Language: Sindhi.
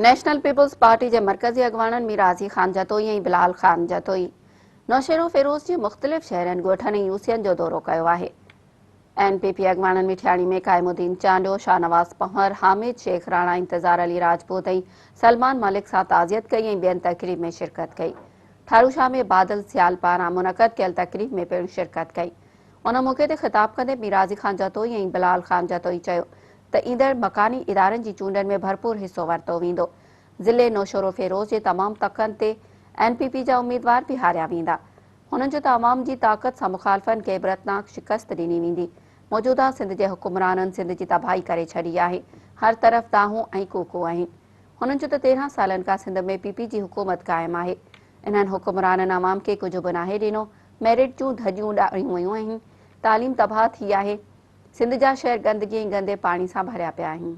نيشنل پيپلز پارٽي جي مرڪزي اڳواڻن مير عازي خان جتوئي ۽ بلال خان جتوئي نوشهروفيروز جي مختلف شهرن، ڳوٺن ۽ يوسين جو دورو ڪيو آهي. اين پي پي اڳواڻن مٺياڻي ۾ قائم الدين چانڊيو، شاهنواز پنهور، حامد شيخ، راڻا انتظار علي راجپوت ۽ سلمان ملڪ سان تعزيت ڪئي ۽ ٻين تقريب ۾ شرڪت ڪئي. ٺاروشاه ۾ بادل سيال پاران منعقد ڪيل تقريب ۾ پڻ شرڪت ڪئي. ان موقعي تي خطاب ڪندي مير عازي خان جتوئي ۽ بلال خان جتوئي چيو ته ايندڙ مڪاني ادارن جي چونڊن ۾ ڀرپور حصو ورتو ويندو. ضلعي نوشهروفيروز جي تمام تڪن تي اين پي پي جا اميدوار بيهاريا ويندا. هنن چيو ته عوام جي طاقت سان مخالفن کي عبرتناڪ شڪست ڏني ويندي. موجوده سنڌ جي حڪمرانن سنڌ جي تباهي ڪري ڇڏي آهي. هر طرف دانهون ۽ ڪوڪون آهن. هنن چيو ته 13 سالن کان سنڌ ۾ پي پي جي حڪومت قائم آهي. انهن حڪمرانن عوام کي ڪجهه به ناهي ڏنو. ميرٽ جون ڌڄيون اڏاڻيون ويون آهن. تعليم تباهه ٿي آهي. سنڌ جا شهر گندگي ۽ گندي پاڻي سان ڀريا پيا آهن.